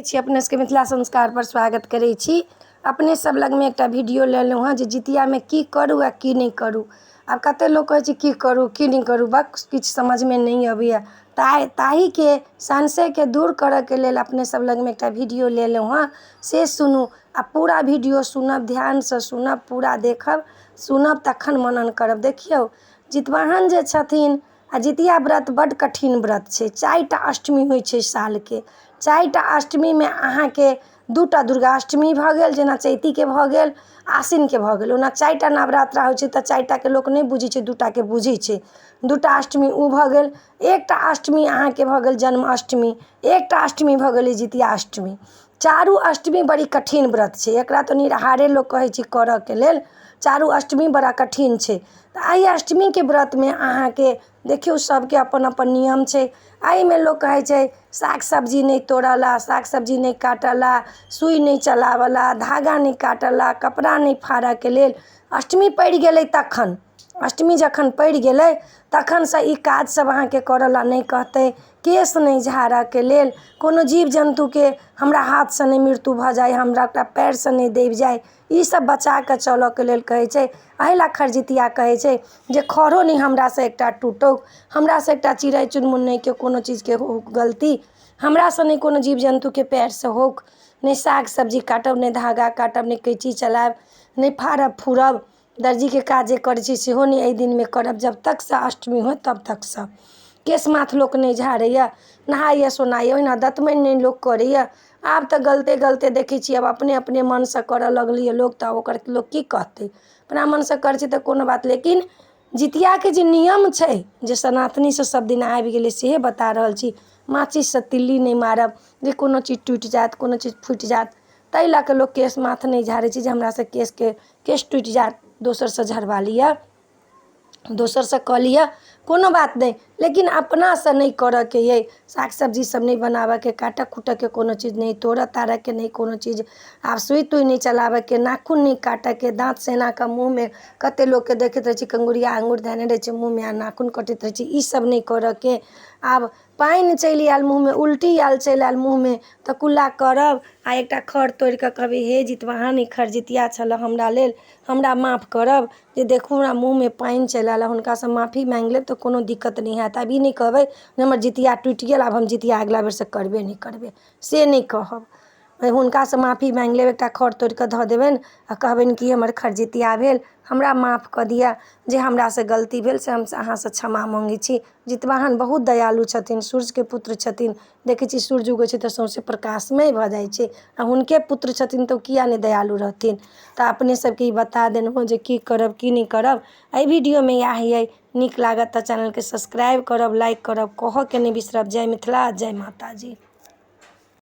छी अपने सबके मिथिला संस्कार पर स्वागत करै छी। अपने सब लगमे एकटा वीडियो लेलहुँ हँ जे जितियामे की करू आ की नहि करू। आब कते लोक कहै छै की करू की नहि करू, बक किछु समझमे नहि अबैए। ताहिके संशयके दूर करऽके लेल अपने सब लगमे एकटा वीडियो लेलहुँ हँ, से सुनू आ पूरा वीडियो सुनब, ध्यानसँ सुनब, पूरा देखब, सुनब तखन मनन करब। देखियौ, जितवाहन जे छथिन आ जितिया व्रत बड्ड कठिन व्रत छै। 4टा अष्टमी होइ छै सालके। 4टा अष्टमीमे अहाँके 2टा दुर्गाष्टमी भऽ गेल, जेना चैतीके भऽ गेल, आसिनके भऽ गेल। ओना 4टा नवरात्रा होइ छै तऽ 4टाके लोक नहि बुझै छै, 2टाके बुझै छै। 2टा अष्टमी ओ भऽ गेल, 1टा अष्टमी अहाँके भऽ गेल जन्माष्टमी, 1टा अष्टमी भऽ गेलै जितिया अष्टमी। चारू अष्टमी बड़ी कठिन व्रत छै। एकरा तऽ निराहारे लोक कहै छै करऽके लेल। चारू अष्टमी बड़ा कठिन छै। तऽ एहि अष्टमीके व्रतमे अहाँके देखियौ सबके अपन अपन नियम छै। एहिमे लोक कहै छै साग सब्जी नहि तोड़ऽ ला, साग सब्जी नहि काटऽ ला, सुइ नहि चलाबऽ ला, धागा नहि काटऽ ला, कपड़ा नहि फाड़ऽके लेल। अष्टमी पड़ि गेलै तखन, अष्टमी जखन पड़ि गेलै तखनसँ ई काज सब अहाँके करऽ ला नहि कहतै। केश नहि झाड़ऽके लेल, कोनो जीव जन्तुके हमरा हाथसँ नहि मृत्यु भऽ जाइ, हमरा एकटा पयरसँ नहि दबि जाइ, ई सब बचा कऽ चलऽके लेल कहै छै। एहि लए खरजितिया कहै छै जे खरो नहि हमरासँ एकटा टूटौ, हमरासँ एकटा चिड़ै चुनमुन नहि के कोनो चीजके गलती, हमरासँ नहि कोनो जीव जन्तुके पयरसँ होक, नहि साग सब्जी काटब, नहि धागा काटब, नहि कैँची चलायब, नहि फाड़ब फूड़ब, दर्जीके काज जे करै छी सेहो नहि एहि दिनमे करब, जब तक से अष्टमी होत तब तकसँ। केश माथ लोक नहि झाड़ैए, नहाइए सोनाइए, ओहिना दतमनि नहि लोक करैए। आब तऽ गलते गलते देखै छियै, आब अपने अपने मनसँ करऽ लगलैए लोक, तऽ ओकर लोक की कहतै। अपना मनसँ करै छै तऽ कोनो बात, लेकिन जितियाके जे नियम छै जे सनातनीसँ सब दिन आबि गेलै सेहे बता रहल छी। माचिससँ तिल्ली नहि मारब जे कोनो चीज टूटि जायत, कोनो चीज फुटि जायत, ताहि लऽ कऽ लोक केश माथ नहि झाड़ै छै जे हमरासँ केशके केश टूटि जायत, दोसरसँ झड़बा लिअ, दोसरसँ कऽ लिअ, कोनो बात नहि, लेकिन अपनासँ नहि करऽके अइ। साग सब्जी सब नहि बनाबऽके, काटऽ खूटऽके कोनो चीज नहि, तोड़ऽ ताड़ऽके नहि कोनो चीज, आब सुइ तुइ नहि चलाबऽके, नाखून नहि काटऽके, दाँतसँ एना कऽ मुँहमे कते लोकके देखैत रहै छी कंगुरिया आङ्गुर धयने रहै छै मुँहमे आ नाखून कटैत रहै छै, ई सब नहि करऽके। आब पानि चलि आयल मुँहमे, उल्टी आयल चलि आयल मुँहमे तऽ कुल्ला करब आ एकटा खर तोड़ि कऽ कहबै हे जितवाहन ई खरजितिया छलऽ हमरा लेल, हमरा माफ करब जे देखू हमरा मुँहमे पानि चलि आयल। हुनकासँ माफी माँगि लेब तऽ कोनो दिक्कत नहि हैत। आब ई नहि कहबै जे हमर जितिया टूटि गेल, आब हम जितिया अगिला बेरसँ करबे नहि करबै, से नहि कहब। हुनकासँ माफी माँगि लेब, एकटा खर तोड़ि कऽ धऽ देबनि आ कहबनि कि हमर खरजितिया भेल, हमरा माफ कऽ दिअ, जे हमरासँ गलती भेल से हम अहाँसँ क्षमा मङ्गै छी। जितवाहन बहुत दयालु छथिन, सूर्यके पुत्र छथिन। देखै छी सूर्य उगै छै तऽ सौँसे प्रकाशमय भऽ जाइ छै, आ हुनके पुत्र छथिन तऽ ओ किया नहि दयालु रहथिन। तऽ अपने सबके ई बता देलहुँ जे की करब की नहि करब। एहि वीडियोमे इएह अइ। नीक लागत तऽ चैनलके सब्सक्राइब करब, लाइक करब, कहऽके नहि बिसरब। जय मिथिला, जय माताजी।